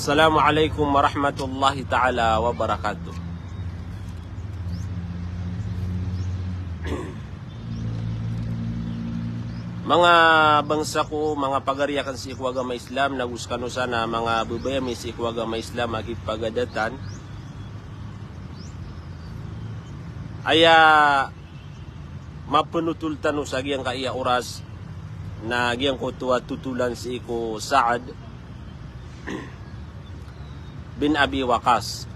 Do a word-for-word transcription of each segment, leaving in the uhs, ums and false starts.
Assalamu alaikum warahmatullahi ta'ala wabarakatuh. Manga bangsa ko, manga pagari akn sii ko agama Islam, nago skano san a manga babay ami sii ko agama Islam a kipagadatan. Aya mapnotol tano sa giyangkaya oras na giyangkoto a totolan sii ko Sa'ad bin Abi Waqqas,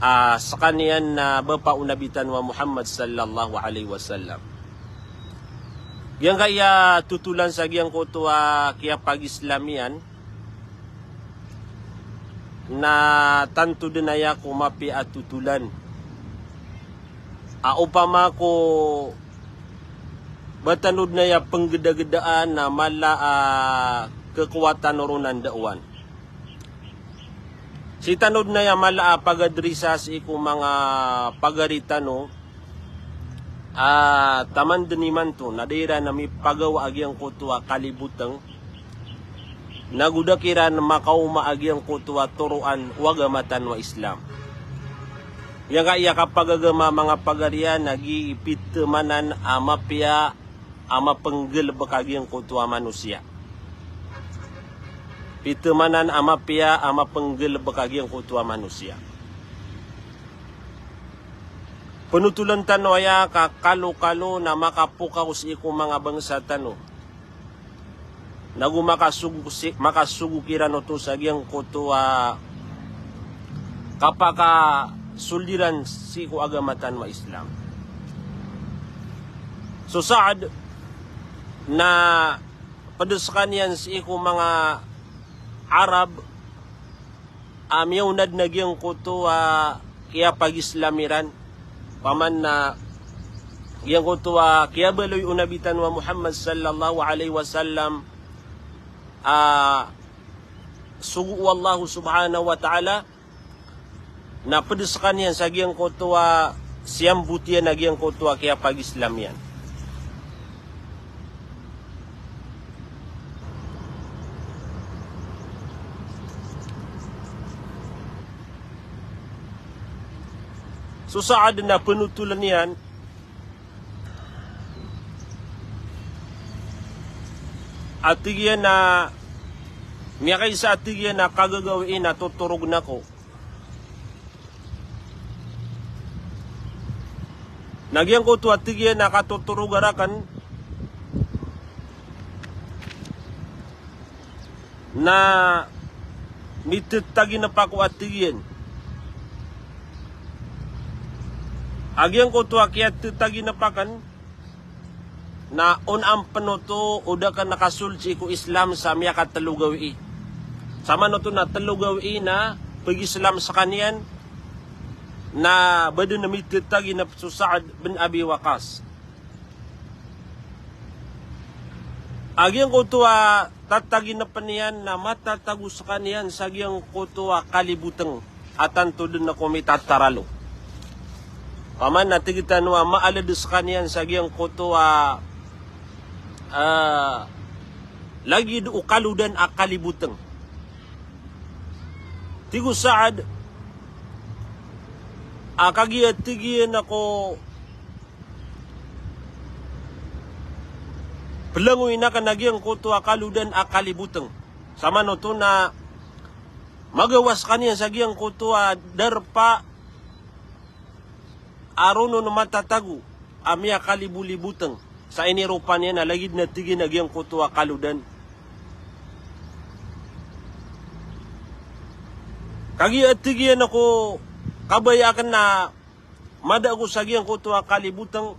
a skaniyan na bapa o Nabi tano a Muhammad sallallahu alaihi wasallam. Giyangkaya totolan sa giyangkoto a kiyapag-Islam iyan, na tanto dn aya ko mapiya a totolan. A opama ko ba tano dn aya pnggdagdaan na mala a kkowa tano ron a ndaowan. Sii tano dn aya mala a pagadrisa sii ko manga pagari tano, a taman dn imanto na da iran a mipagawa a giyangkoto a kalibotng, nago da kiran makaoma a giyangkoto a toroan o agama tano a Islam. Giyangkaya kapagagama a manga pagari iyan na gii pitmanan a mapiya a mapnggalbk a giyangkoto a manosiya. Pitmanan a mapiya a mapnggalbk a giyangkoto a manosiya. Pnotoln tano aya ka kalokalo na makapokaw sii ko manga bangsa tano, nago makasogo si, makasogo kiran oto sa giyangkoto a kapakasold iran sii ko agama tano a Islam. So Sa'ad na pd skaniyan sii ko manga Arab a miyaona dn a giyangkoto a kiyapag-Islam iran. Opama na giyangkoto a kiyabaloy o Nabi tano a Muhammad sallallahu alaihi wasallam a sogo o Allah subhanahu wa ta'ala, na pd skaniyan sa giyangkoto a siyambot iyan a giyangkoto a kiyapag-Islam iyan. So Sa'ad na pnotoln iyan a tig iyan a miyakaisa a tig iyan a kagagawii na totorogn ako. Na giyangkoto a tig iyan a katotorog rakn na mitetaginep ako a tig iyan. A giyangkoto a kiyatetaginep akn na on ampn oto o da akn kasold sii ko Islam sa miyakatlo gawii. Samanoto na tlo gawii na pag-Islam skaniyan na ba dn mitetaginep so Sa'ad bin Abi Waqqas. A giyangkoto a tataginepn iyan na matatago skaniyan sa giyangkoto a kalibotng a tanto dn ako mitataralo. Opama na tig tano a maaled skaniyan sa giyangkoto a, a, lagid o kalodan a kalibotng. Tig o Sa'ad a kagiya tig iyan ako plangoyin akn a giyangkoto a kalodan a kalibotng. Samanoto na magawa skaniyan sa giyangkoto a darpa a roo on matatago a miyakalibolibotng sa iniropa niyan a lagid na tig iyan a giyangkoto a kalodan. Kagiya tig iyan ako kabaya akn na mada ako sa giyangkoto a kalibotng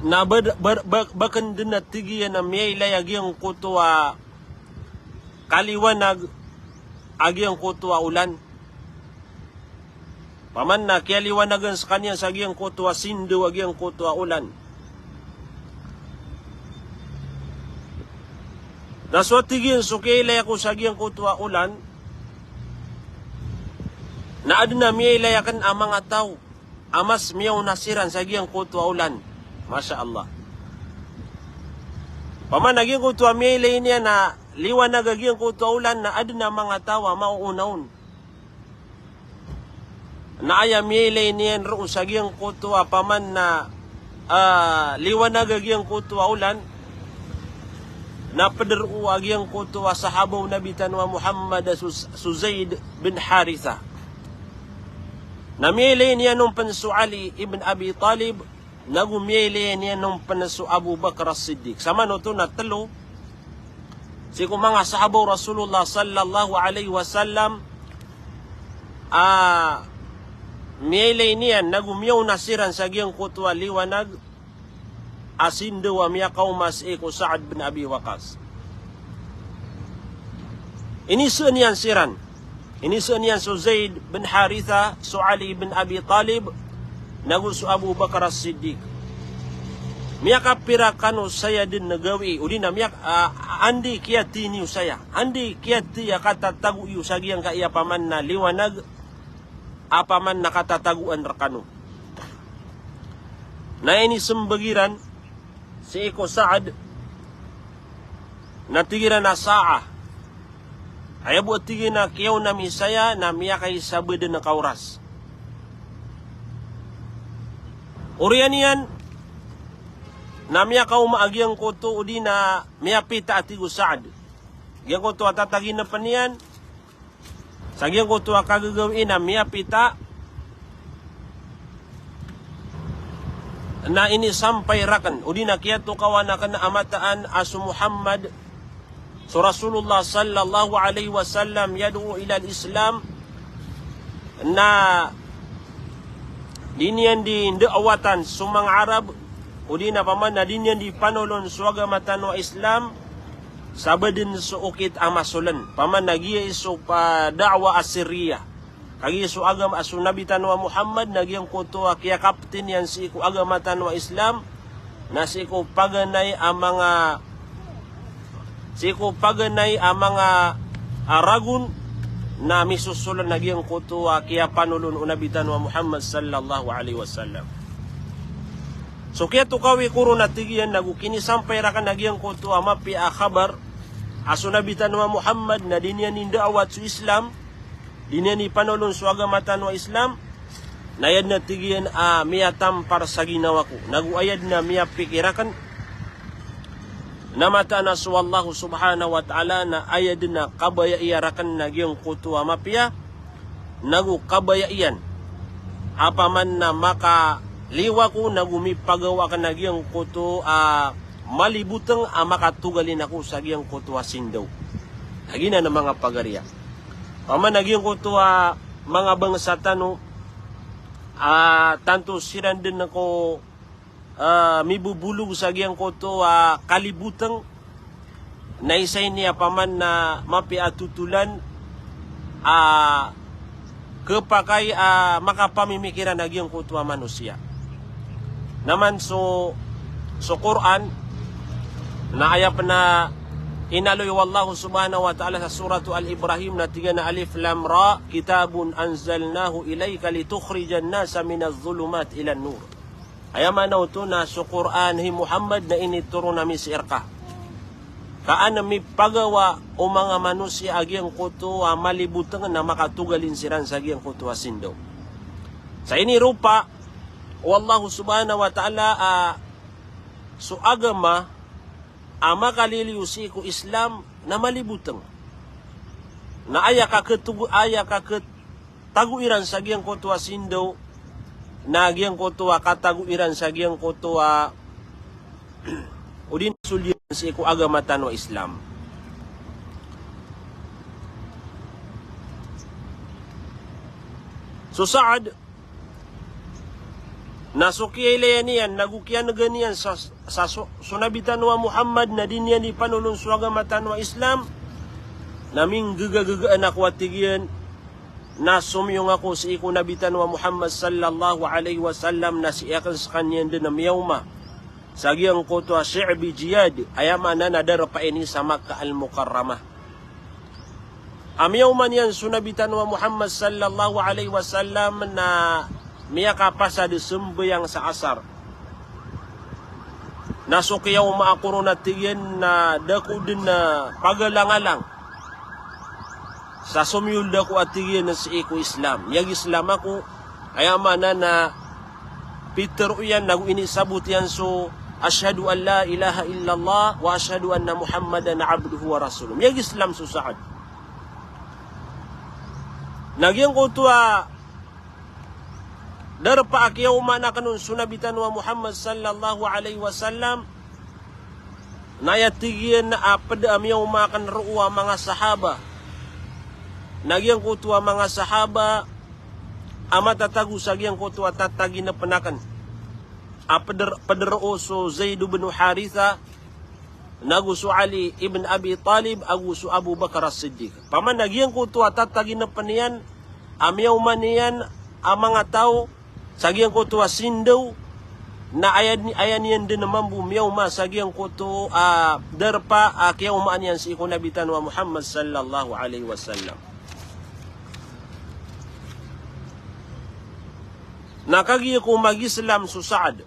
na ba, ba, ba, ba akn dn a tig iyan a miyailay a giyangkoto a kaliwanag a giyangkoto a olan. Opama na kiyaliwanagan skaniyan sa giyangkoto a sindaw a giyangkoto a olan. Na so a tig iyan so kiyailay ako sa giyangkoto a olan na adn a miyailay akn a manga taw a mas miyaona siran sa giyangkoto a olan. Masha Allah. Opama na giyangkoto a miyailay niyan na liwanag a giyangkoto a olan na adn a manga taw a maoona on. Na aya miyailay niyan roo sa giyangkoto a paman na, ah, liwanag a giyangkoto a olan, na pd roo a giyangkoto a sahaba o Nabi tano a Muhammad a so, so Zaid bin Haritha. Na miyailay niyan on pn so Ali ibn Abi Talib, nago miyailay niyan on pn so Abu Bakr As-Siddiq. Samanoto na tlo sii ko manga sahaba o Rasulullah sallallahu alaihi wasallam a miyailay niyan nago miyaona siran sa giyangkoto a liwanag a sindaw a miyakaoma sii ko Sa'd bin Abi Waqqas. Inisaan iyan siran. Inisaan iyan so Zaid bin Haritha, so Ali bin Abi Talib, nago so Abu Bakr As-Siddiq. Miyakapira kano saya dn a gawii, odi na miyak-, ah, anda i kiyathay niyo saya? Anda i kiyathay a katatago iyo sa giyangkai a paman na liwanag a paman na katatagoan rkano? Na inismbag iran sii ko Sa'd, na tig iran a sa'ah. Aya bo a tig iyan a kiyaona mi saya na miyakaisa bo dn a kaoras. Oriyan iyan na miyakaoma a giyangkoto odi na miyapita a tig o Sa'd. Giyangkoto a tataginpn iyan sa giyangkoto a kagagawii na miyapita, na inisampay rakn, odi na kiyatokawan akn a mataan a so Muhammad, so Rasulullah sallallahu alaihi wasallam, yad'u ilal Islam, na di niyan di nda'watan so manga Arab, odi na paman na di niyan di panolon so agama tano a Islam, sa ba dn so okit a masoln. Paman na giya i so pa da'wa a sirriya. Kagiya so agama, so Nabi tano a Muhammad, na giyangkoto a kiyakaptin iyan sii ko agama tano a Islam, na sii ko paganay a manga, sii ko paganay a manga, a, ragon, na misosoln a giyangkoto a kiyapanolon o Nabi tano a Muhammad sallallahu alaihi wasallam. So kiyatokawi ko ron a tig iyan, nago kinisampay rakn a giyangkoto a mapiya a khabar a so Nabi tano a Muhammad na di niyan inda'wat so Islam, di niyan ipanolon so agama tano a Islam, na aya dn a tig iyan a miyatampar sa ginawa ko, nago aya dn a miyapikir akn na mataan a so Allah subhanahu wa ta'ala na aya dn a kabayai rakn a giyangkoto a mapiya, nago kabayai iyan a paman na makaliwa ko, nago mipagawa akn a giyangkoto a malibotng a makatogalin ako sa giyangkoto a sindaw. Lagid anan a manga pagariya. Paman a giyangkoto a manga bangsa tano a tanto siran dn ko, ah, mibobolog sa giyangkoto a kalibotng, na isa ini a paman na mapiya a totolan a khapakay a makapamimikiran a giyangkoto a manosiya. Na man so, so Qur'an, na aya pn a inaloy o Allah subhanahu wa ta'ala sa Suratu Al-Ibrahim na tig iyan a alif lam ra, kitabun anzalnahu ilayka litukhrijan nasa minadh dhulumati ilan nur. Aya maana oto na so Qur'an, hay Muhammad, na initoron ami sii rka ka an mipagawa o manga manosiya a giyangkoto a malibotng na makatogalin siran sa giyangkoto a sindaw. Sa iniropa o Allah subhanahu wa ta'ala a so agama a makaliliyo sii ko Islam na malibotng. Na aya kaketog-, aya kaket- tago iran sa giyangkoto a sindaw, na giyangkoto a katago iran sa giyangkoto a, odi na sold iran sii ko agama tano a Islam. So Sa'd, na so kiyailaya niyan, nago kiyanega niyan sa, sa so, so Nabi tano a Muhammad, na di niyan di panolon so agama tano a Islam, na minggegagega ako a tig iyan, na somiyong ako sii ko Nabi tano a Muhammad sallallahu alaihi wasallam, na sii akn skaniyan dn a miyaoma sa giyangkoto a Shi'bi Jiyad, aya maana na darpa ini sa Makkah Al-Mukarramah. A miyaoma niyan so Nabi tano a Muhammad sallallahu alaihi wasallam na miyakapasad sambayang sa asar. Na so kiyaoma ako ron a tig iyan na da ko den, ah, pagalangalang sa somiyold ako a tig iyan sii ko Islam. Miyag-Islam ako, aya maana na pitero iyan nago inisabot iyan so, "Ashhadu an la ilaha illallah wa ashhadu anna Muhammadan abduhu wa rasuluh." Miyag-Islam so Sa'd. Na giyangkoto a darpa a kiyaomaan aken on so Nabi tano a Muhammad sallallahu alaihi wasallam, na aya tig iyan a ped a miyaoma aken roo a manga sahaba. Na giyangkoto a manga sahaba a matatago sa giyangkoto a tataginepen aken. A peder, peder roo so Zaid bin Haritha, nago so Ali ibn Abi Talib, ago so Abu Bakar As-Siddiq. Paman na giyangkoto a tataginepen iyan a miyaoma niyan a manga taw sa giyangkoto a sindaw, na aya ni, aya niyan den mambo miyaoma sa giyangkoto a darpa a kiyaomaan iyan sii ko Nabi tano a Muhammad sallallahu alaihi wasallam. Na kagiya ko mag-Islam so Sa'd,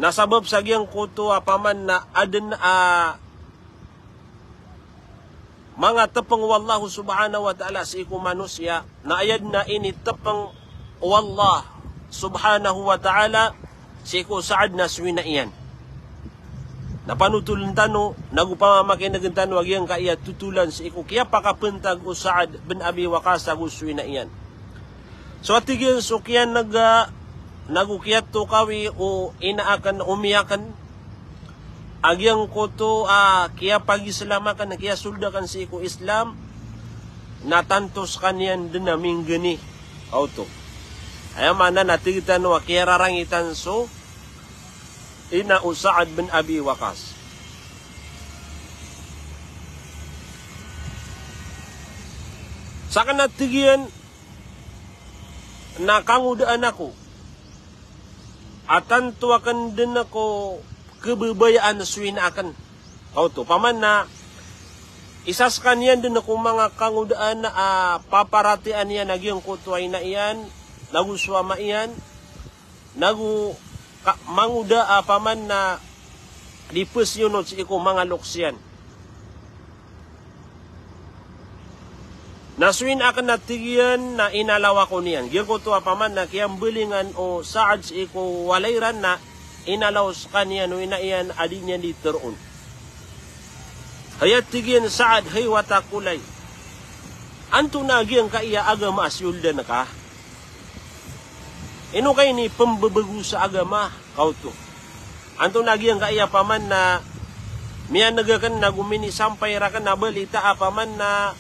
na sabap sa giyangkoto a paman na aden a manga tepeng o Allah subhanahu wa ta'ala sii ko manosiya, na aya den a initepeng o Allah subhanahu wa ta'ala sii ko Sa'd na so ina iyan. Na panotolen tano, nago pamamakinegen tano a giyangkaya totolan sii ko kiyapakapentag o Sa'd bin Abi Waqqas ago so ina iyan. So a tig iyan so kiyanega, nago kiyatokawi o ina aken, omi aken, a giyangkoto a kiyapag-Islam aken, kiyasold aken sii ko Islam, na tanto sekaniyan den a minggeni. Oto. Aya maana na tig tano a kiyararangitan so ina o Sa'd bin Abi Waqqas. Saken a tig iyan na kangodaan ako a tanto aken den ko kebebayaan so ina aken. Oto, paman na isa sekaniyan den ko manga kangodaan a paparatiyayaan iyan a giyangkoto a ina iyan, nago so ama iyan, nago ka, mangoda a paman na di pesiyonot sii ko manga loks iyan. Na so ina aken a tig iyan na inalaw ako niyan. Giyangkoto a paman na kiyambelingan o Sa'd sii ko walay iran na inalaw sekaniyan o ina iyan a di niyan di teroon. Hay a tig iyan Sa'd, hay wata ko lay. Antonaa giyangkaya agama a siyoldan ka? Ino ka inipembebego sa agama, kaoto. Antonaa giyangkaya paman na miyaneg aken nago minisampay raken a balita a paman na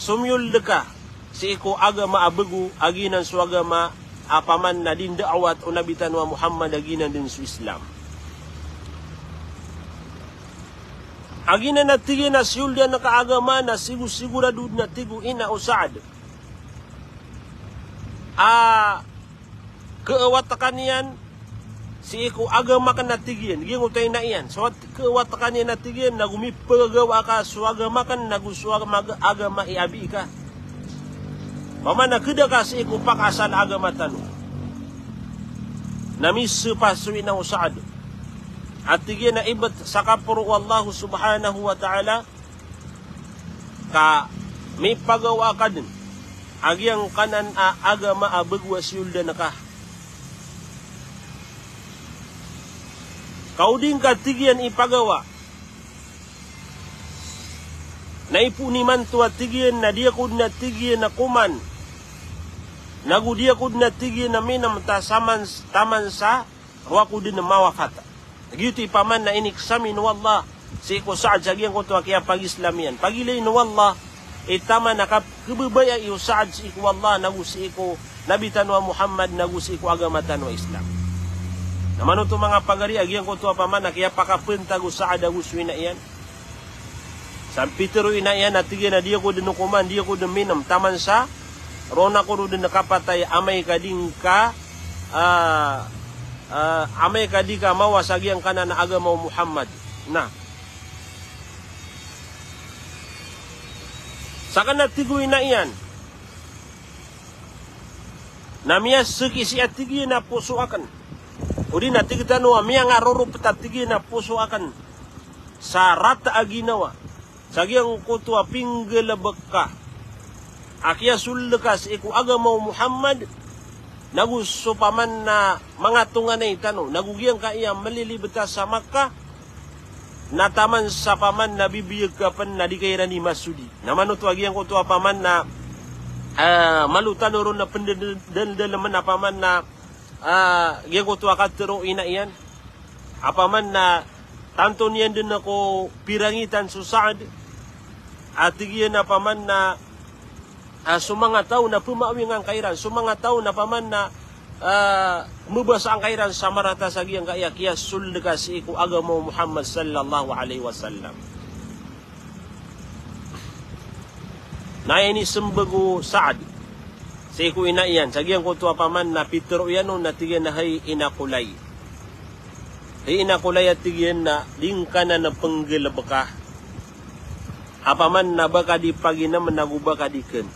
somiyold ka sii ko agama a bego a giyanan so agama a paman na di nda'awat o Nabi tano a Muhammad a giyanan den so Islam. A giyanan a tig iyan a siyoldan ka agama na sigo-sigorado den a tig o ina o Sa'd a keewat ka niyan sii ko agama ken a tig iyan, giyangkoto a ina iyan. So keewat ka niyan a tig iyan, nago mipagawa ka so agama ken, nago so agama, agama i abi ka. Paman na keda ka sii ko pakaasal a agama tano. Na misepa so ina o Sa'd a tig iyan a ibet sa kaporo o Allah subhanahu wa ta'ala, ka mipagawa ka den a giyangkanan a agama a bego a siyoldan ka. Ka o di ngka tig iyan ipagawa, na ipoon imanto a tig iyan na di ako den a tig iyan a koman, nago di ako den a tig iyan a minem ta saman, taman sa roo ako den mawafat. Giyoto i paman na iniksamin o Allah sii ko Sa'd sa giyangkoto a kiyapag-Islam iyan. Pagilayin o Allah i taman a kap, kebebayai o Sa'd sii ko Allah, nago sii ko Nabi tano a Muhammad, nago sii ko agama tano a Islam. Na manoto manga pagari a giyangkoto a paman a kiyapakapentag o Sa'd ago so ina iyan. Sa pitero o ina iyan a tig iyan a di ako den koman, di ako den minem, taman sa roo ako den kapatay amay ka di ngka, ah, ah, amay ka di ka mawa sa giyangkanan a agama o Muhammad. Na saken a tig o ina iyan na miyaseki sii a tig iyan a poso aken. Odi na tig tano a miyangarorop ta tig iyan a poso aken sa rata a ginawa sa giyangkoto a pinggalebek ka a kiyasold ka sii ko agama o Muhammad, nago so paman na manga tonganay tano, nago giyangkaya malilibet a sa Makkah, na taman sa paman na bibiyag ka pen na di ka iran imasodi. Na manoto a giyangkoto a paman na, ah, malo tano ron na pendaldalmen a paman na, ah, giyangkoto a katero o ina iyan. A paman na tanto niyan den ko pirangitan so Sa'd, a tig iyan a paman na, ah, so manga taw na pemawingan ka iran, so manga taw na paman na, ah, mebasa angka iran sa marata sa giyangkaya kiyasold ka sii ko agama o Muhammad sallallahu alaihi wasallam. Na inisembag o Sa'd sii ko ina iyan sa giyangkoto a paman na pitero iyan on na tig iyan a, "Hay ina ko lay. Hay ina ko lay," a tig iyan, "na di ngka nan penggalebeka a paman na ba ka di paginem nago ba ka di ken."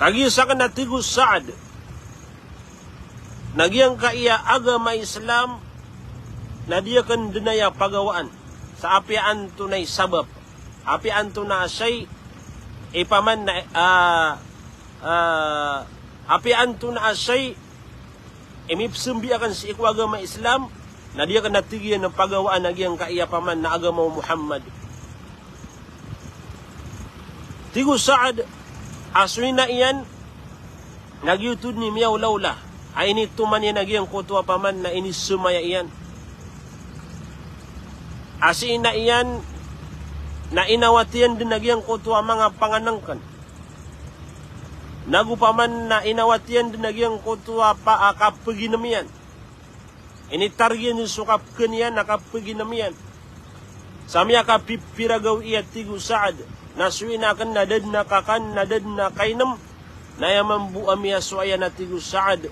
Kagiya saken, a tig o Sa'd, na giyangkaya agama Islam na di aken den aya pagawaan sa apiya antonaa i sabap, apiya antonaa a shay i paman na, ah, ah, apiya antonaa a shay i mipesembi aken sii ko agama Islam, na di aken, a tig iyan, pagawaan a giyangkaya paman na agama o Muhammad. Tig o Sa'd a so ina iyan na giyoto den i miyaolaola a initoman iyan a giyangkoto a paman na inisemaya iyan. A si ina iyan na inawat iyan den a giyangkoto a manga pangenengken, nago paman na inawat iyan den a giyangkoto a pa-, a kapeginem iyan. Initargen so kapeken iyan a kapeginem iyan sa miyakapipira gawii, a tig o Sa'd, na so ina aken na da den a kakan, na da den a kainem. Na aya mambo a miyasowa iyan, a tig o Sa'd,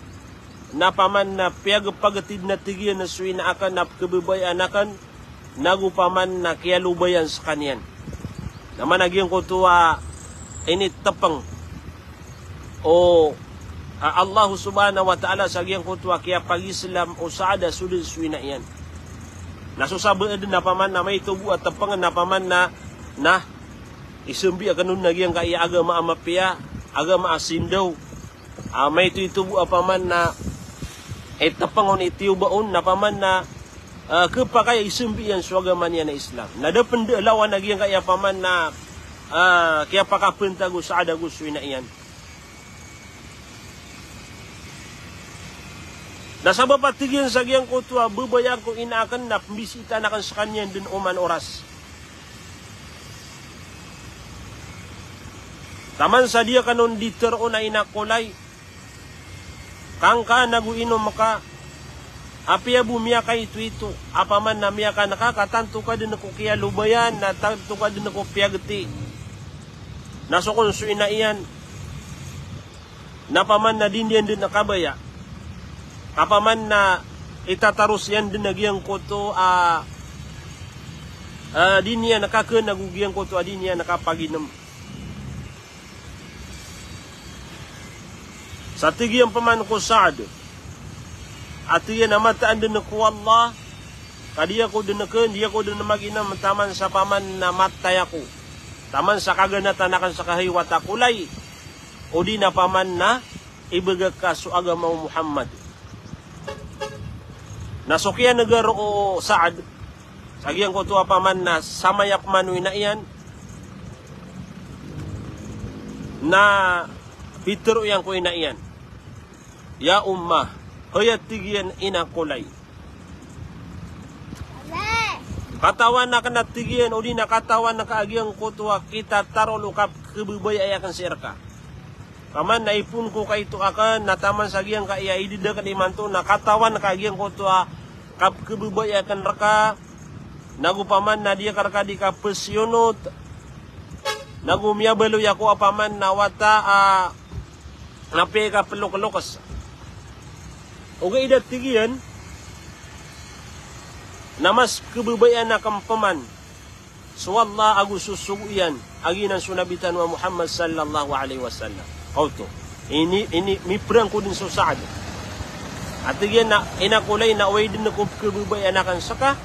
na paman na piyagepageti den, a tig iyan, so ina aken a pekebabayaan aken, nago paman na kiyalobayan sekaniyan. Na mana giyangkoto a initepeng o, a, Allah subhanahu wa ta'ala sa giyangkoto a kiyapagislam o Sa'd a so den so ina iyan. Na so sabaad na paman na maito bo a tepengen na paman na, na isembi aken on a giyangkaya agama a mapiya, agama a sindaw. A, maito-ito bo a paman na, eh, tepeng on, itiyoba on, na paman na, ah, kepakay a isembi iyan so agama niyan a Islam. Na da pen da lawan a giyangkaya paman na, ah, kiyapakapentag o Sa'd ago so ina iyan. Na sabap a tig iyan sa giyangkoto a bebayaan ko ina aken na pembisitaan aken sekaniyan den oman oras. Taman sa di aken on di teroon a ina ko lay, kangka nago inom ka, apiya bo miyakaito-ito, a paman na miyakan ka, ka tanto ka den ko kiyalobayan, na tanto ka den ko piyageti. Na so kon so ina iyan, na paman na di niyan den kabaya, a paman na itataros iyan den a giyangkoto a, a, di niyan kaken ago giyangkoto a di niyan kapaginem. Sa tig iyan paman ko Sa'd, a tig iyan a mataan den ko Allah, ka di ako den ken, di ako den maginem taman sa paman na matay ako, taman sa kaganatan aken sa kahaywat a ko lay, odi na paman na ibegak ka so agama o Muhammad. Na so kiyanegar o Sa'd sa giyangkoto a paman na samayap man o ina iyan, na pitero iyan ko ina iyan, "Ya ummah, hay," a tig iyan, "ina ko lay. Katawan aken," a tig iyan, "odi na katawan ka a giyangkoto a kitatarol o kapekebebaya aken sii reka. Paman na ipon ko kaito aken, na taman sa giyangkaya ided aken imanto, na katawan ka a giyangkoto a kapekebebaya aken reka, nago paman na di aka reka di kapesiyonot, nago miyabaloy ako a paman na wata a, na pekapelokelokes. Ogaid," a tig iyan, "na mas kebebayaan aken paman so Allah ago so sogo iyan a giyanan so Nabi tano a Muhammad sallallahu alaihi wasallam." Kaoto. Ini, ini, miprang ko dn so Sa'd. A tig iyan a, ina ko lay, na oway dn ko pkhababayaan akn ska,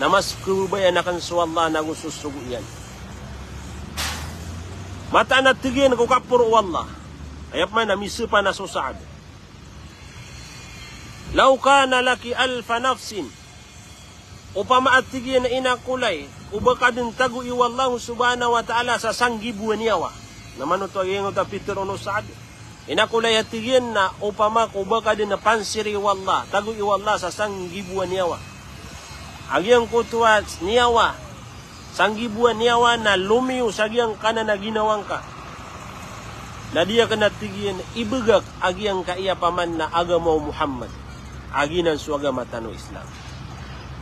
na mas pkhababayaan akn so Allah nago so sogo iyan. Mataan a tig iyan ko kaporo o Allah. Aya pman a misapana so Sa'd. Law kana laki alfa nafsin. Opama a tig iyan a, ina ko lay, o ba ka dn tagoii o Allah subhanahu wa ta'ala sa sanggibo a niyawa. Na manoto a giyangkoto a pitharo o Sa'd. Ina ko lay, a tig iyan, na opama ko ba ka dn pansiri o Allah, tagoii o Allah sa sanggibo a niyawa. A giyangkoto a niyawa, sanggibo a niyawa na lomiyo sa giyangkanan a ginawa ngka, na di akn, a tig iyan, ibagak a giyangkaya paman na agama o Muhammad, a giyanan so agama tano Islam.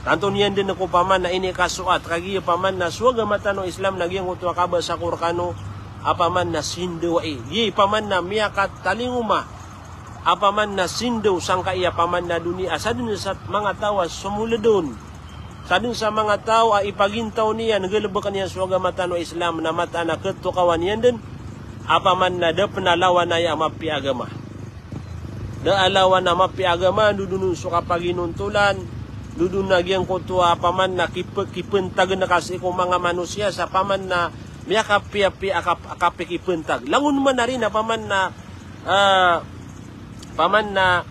Tanto niyan dn ko paman na inikasoat, kagiya paman na so agama tano Islam na giyangkoto a kabasa ko rkano a paman na sindawai. Giya paman na miyakatalingoma a paman na sindaw sangkaya paman na doniya, a sadn sa manga taw a somold on, sadn sa manga taw a ipagintaw niyan, galbk iyan so agama tano Islam, na mataan a khatokawan iyan dn a paman na da pn a lawan aya a mapiya a agama. Da a lawan a mapiya a agama, dodon on so kapaginontolan, dodon a giyangkoto a paman na kip-, kipntagn ka sii ko manga manosiya sa paman na miyakapiyapiya a kap-, a kapikipntag. Langon man ari na paman na, ah, paman na,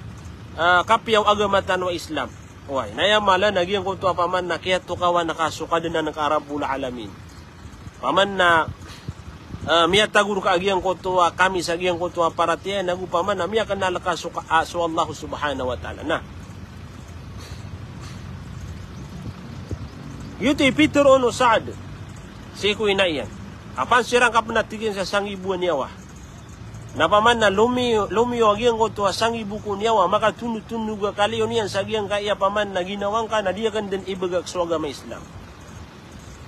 ah, kapiya o agama tano a Islam. Oway, na aya mala na giyangkoto a paman na kiyatokawan ka so Kadnan ka a Rabbul Alamin. Paman na, ah, miyatagor ka a giyangkoto a kamis a giyangkoto a paratiyaya, nago paman na miyaknal ka so ka-, ah, so Allah subhanahu wa ta'ala. Na giyoto i pitharo o Sa'd sii ko ina iyan a pansira ngka pn, a tig iyan, sa sanggibo a niyawa. Na paman na lomiyo, lomiyo a giyangkoto a sanggibo ko niyawa, makatondotondog a kaliyo niyan sa giyangkaya paman na ginawa ngka, na di akn dn ibagak so agama Islam.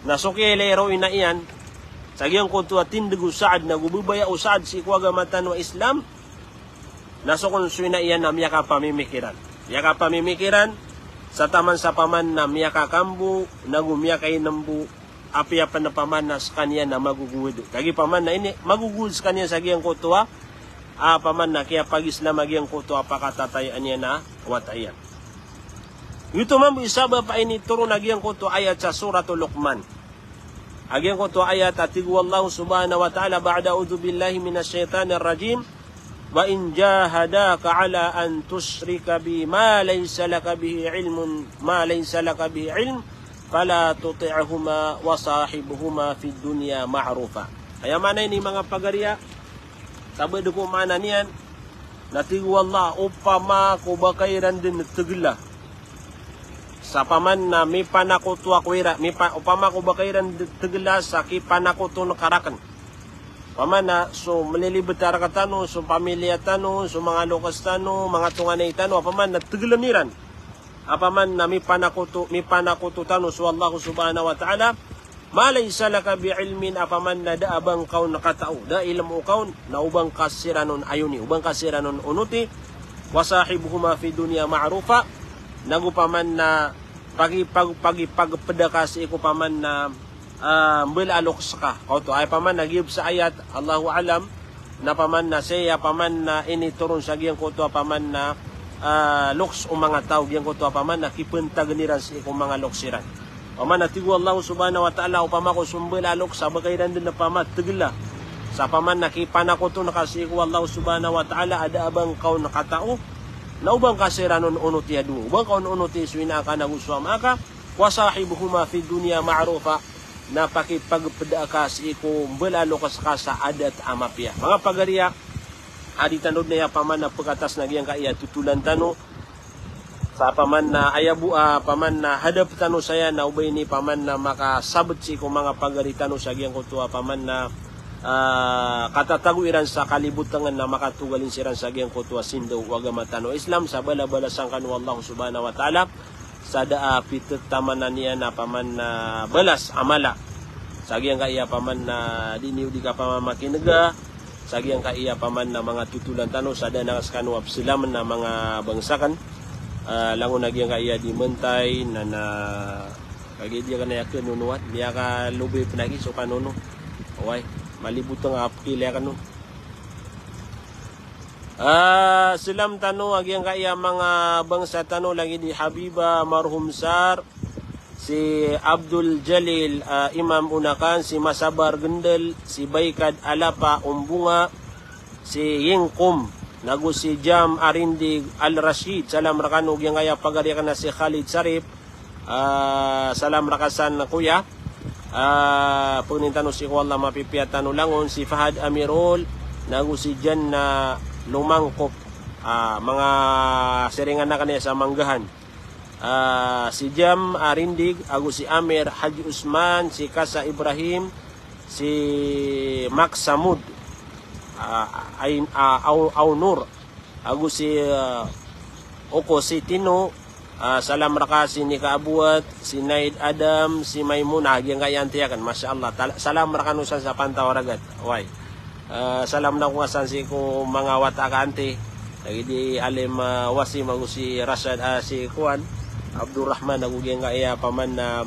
Na so kiyailay ron o ina iyan sa giyangkoto a tindg o Sa'd, nago babaya o Sa'd sii ko agama tano a Islam, na so kon so ina iyan na miyakapamimikiran. Miyakapamimikiran sa taman sa paman na miyakakambo, nago miyakainmbo, apiya pn paman na skaniyan na magogowad. Kagiya paman na ini, magogowad skaniyan sa giyangkoto a, a paman na kiyapag-Islam a giyangkoto a pakatatayaan iyan a wata iyan. Giyoto mambo i sabap a initoron a giyangkoto a ayat sa Suratul Luqman. A giyangkoto a ayat a tig o Allah subhanahu wa ta'ala ba'da a'udhu billahi minash shaytanir rajim, "Wa in jahadaka ala an tushrika bi ma laysa laka bihi ilmun, ma laysa laka bihi ilm, fala tuti'huma wa sahibhuma fid dunya ma'rufa." Aya maana ini, manga pagariya, tabad ko maana niyan, na tig o Allah, opama ko ba ka iran dn tgla sa paman na mipanakoto ako iran, mipa-, opama ko ba ka iran d-, tgla sa kipanakoto ngka rakn. Opama na so mlilibet a rk tano, so pamilya tano, so manga loks tano, manga tonganay tano, opama na tgln iran. Opama na mipanakoto, mipanakoto tano so Allah subhanahu wa ta'ala. Ma laysa laka bi ilmin, opama na da a ba ngka on katao, da a ilmo ka on, na o ba ngka siran on ayoni, o ba ngka siran on onoti. Wa sahibhuma fid dunya ma'rufa, nago opama na pagi-, pag-, pagipagpda ka sii ko opama na, ah, mbala a loks ka. Kaoto, aya opama na giyoto sa ayat, Allahu a'lam, na opama na sii aya opama na initoron sa giyangkoto a opama na, ah, loks o manga taw, giyangkoto a opama na kipntagn iran sii ko manga loks iran. Opama na tig o Allah subhanahu wa ta'ala, opama ko so mbala a loks a ba ka iran dn opama tgla sa opama na kipanakoto ngka sii ko Allah subhanahu wa ta'ala a da a ba ngka on katao, na o ba ngka siran on onoti a dowa, o ba ngka on onoti so ina aka nago so ama aka. Wa sahibhuma fid dunya ma'rufa, na pakipagpda ka sii ko mbala a loks ka sa adat a mapiya. Manga pagariya, a di tano dn aya opama na pkatas na giyangkaya totolan tano, sa opama na aya bo, ah, opama na hadap tano saya na o ba ini opama na makasabt sii ko manga pagari tano sa giyangkoto a opama na, ah, katatago iran sa kalibotngan na makatogalin siran sa giyangkoto a sindaw o agama tano Islam, sa balabalasan kano o Allah subhanahu wa ta'ala sa da a pitataman iyan a opama na balas a mala. Sa giyangkaya opama na di niyo di kapamamakinega, sa giyangkaya opama na manga totolan tano, sa da a skano a pslamn a manga bangsa akn. Ah, langon a giyangkaya di mentay, na, na, kagiya di akn aya kanonoan, miyakalobi pn aki so kanono. Oway, malibotng a pkilay akn on. Ah, salam tano a giyangkaya manga bangsa tano lagid i Habiba Marhum Sar, si Abdul Jalil, ah, Imam Unakan, si Masabar Gendel, si Baikad Alapa Umbunga, si Yingkum, nago si Jam Arindig Al Rashid. Salam rekano giyangkaya pagari aken a si Khalid Sarip. Ah, salam reka san, Kuya. Ah, pangnin tano sii ko Allah mapipiya tano langon, si Fahad Amirul, nago si Janna Lumangkop. Ah, manga siringan aken iyan sa Manggahan. Ah, si Jam Arindig, ago si Amir Haji Usman, si Kasa Ibrahim, si Max Samud, ah, Ain-, ah, Au-, Aunur, ago si, ah, Oko si Tino, ah, salam reka si Nika Abuat, si Naid Adam, si Maimuna, giyangkaya anti aken, masha Allah. Tal-, salam rekano san sa Pantawaragat. Way. Ah, salam na ko nga san sii ko manga wata ka anti. Lagid i Alim, ah, Wasim ago si Rashad, ah, si kuwan, Abdul Rahman ago giyangkaya paman na,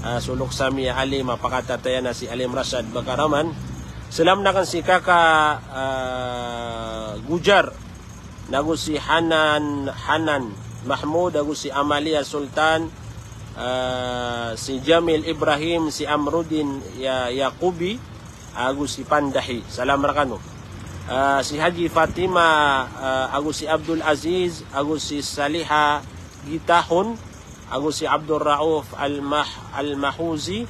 ah, Solok Sami a Alim, ah, pakatataya na si Alim Rashad Bakaraman. Salam na aken si Kaka, ah, Gujar, nago si Hanan, Hanan Mahmud, ago si Amalia Sultan, ah, si Jamil Ibrahim, si Amrudin Ya-, Yakubi, ago si Pandahi. Salam rekano. Ah, si Haji Fatima, ah, ago si Abdul Aziz, ago si Saliha Gitahon, ago si Abdul Rauf Al-Mah-, Al-Mahuzi,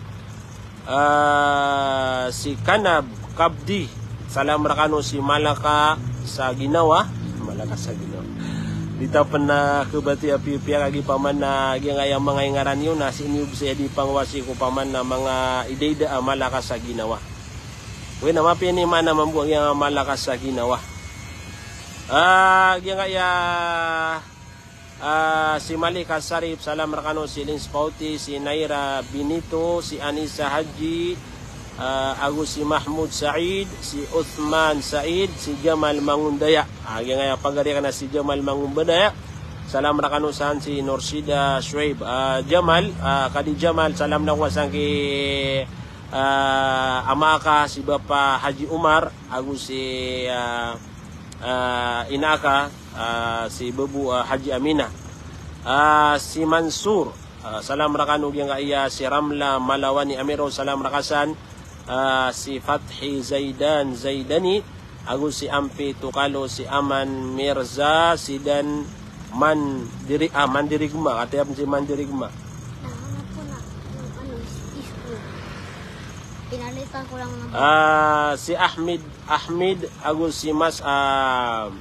ah, si Kanab Kabdi. Salam rekano si Malaka sa Ginawa. Malaka sa Ginawa. Di ta pen, ah, kebati a pipiya ka giya paman na giyangkaya manga ingaran iyo na sii niyo bes aya di pangowasi ko paman na manga ida-ida a Malaka sa Ginawa. Oway na mapiya ini maana mambo a giyangkaya Malaka sa Ginawa. Ah, giyangkaya, ah, si Malika Sarip, salam rekano si Lins Pauti, si Naira Benito, si Anisa Haji, ah, ago si Mahmud Said, si Uthman Said, si Jamal Mangundaya. Ah, giyangkaya pagari aken a si Jamal Mangundaya. Salam rekano san si Norsida Shuaib. Ah, Jamal, ah, Kadi Jamal, salam na ko nga san ki, ah, ama aka si Bapa Haji Umar, ago si, ah, ah, ina aka, ah, si Babu, ah, Haji Amina. Ah, si Mansur, ah, salam rekano giyangkaya si Ramla Malawani Amiro, salam reka san, ah, si Fathi Zaidan Zaidani, ago si Ampi Tokalo, si Aman Mirza, si Dan Mandiri-, ah, Mandirigma, kataya pen si Mandirigma. Pinalitan ko lang ng Ah, si Ahmed, Ahmed, ago si Mas-, ah,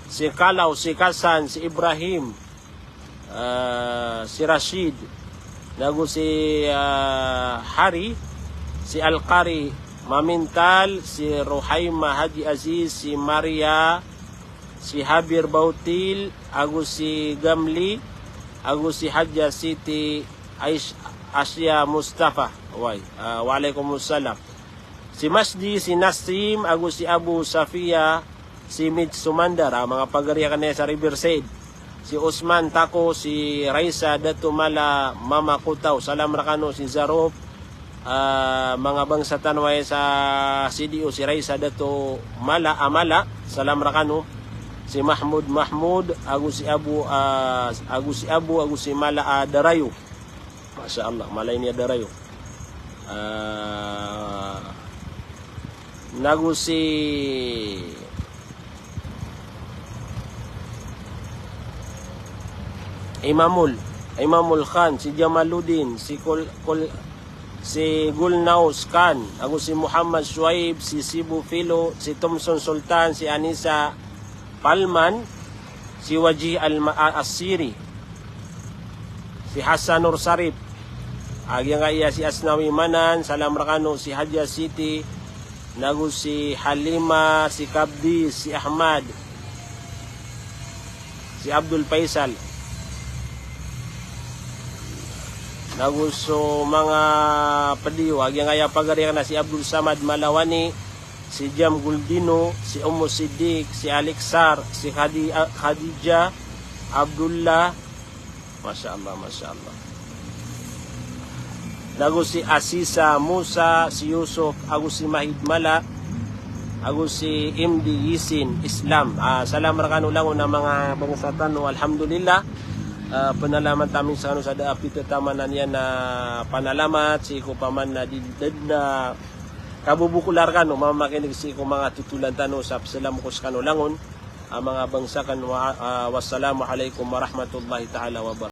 si Kalaw, si Kasan, si Ibrahim, ah, si Rashid, nago si, ah, Hari, si Alkari Mamintal, si Ruhaima Haji Aziz, si Maria, si Habir Bautil, ago si Gamli, ago si Haja Siti Aish-, Asya Mustafa. Way, ah, wa alaikumussalam. Si Masdi, si Nasim, ago si Abu Safiya, si Mid Sumandar, ah, manga pagari aken iyan sa Riverside. Si Usman Tako, si Raisa Dato Mala Mama Kotaw, salam rekano si Zarop, ah, manga bangsa tano aya sa C D O, si Raisa Dato Mala, ah, Mala, salam rekano. Si Mahmud Mahmud, ago si Abu, ah, ago si Abu, ago si Mala, ah, Darayo. Masha Allah, Mala ini a Darayo. Ah, nago si Imamul, Imamul Khan, si Jamaluddin, si Kul-, Kul-, si Gulnaus Khan, ago si Muhammad Shuaib, si Sibu Filo, si Thomson Sultan, si Anisa Palman, si Wajih Al-, a-, Asiri, si Hasan Nur Sarip, a giyangkaya si Asnawi Manan, salam rekano, si Haja Siti, nago si Halima, si Kabdi, si Ahmad, si Abdul Faisal, nago so manga pediyo, a giyangkaya pagari aken a si Abdul Samad Malawani, si Jam Guldino, si Ummu Siddiq, si Alexar, si Khadi-, ah, Khadija Abdullah. Masha Allah, masha Allah. Nago si Asisa Musa, si Yusuf, ago si Mahid Mala, ago si M D Yisin Islam. Ah, salam rkano langon a manga bangsa tano, alhamdulillah. Ah, pnalamat ami skano sa da a pithamanan iyan a panalamat sii ko paman na di, di, na kabobokol rkano mamakinig sii ko manga totolan tano sa psalam ko skano langon a manga bangsa akn. Wa, ah, wassalamu alaikum warahmatullahi taala wabarakatuh.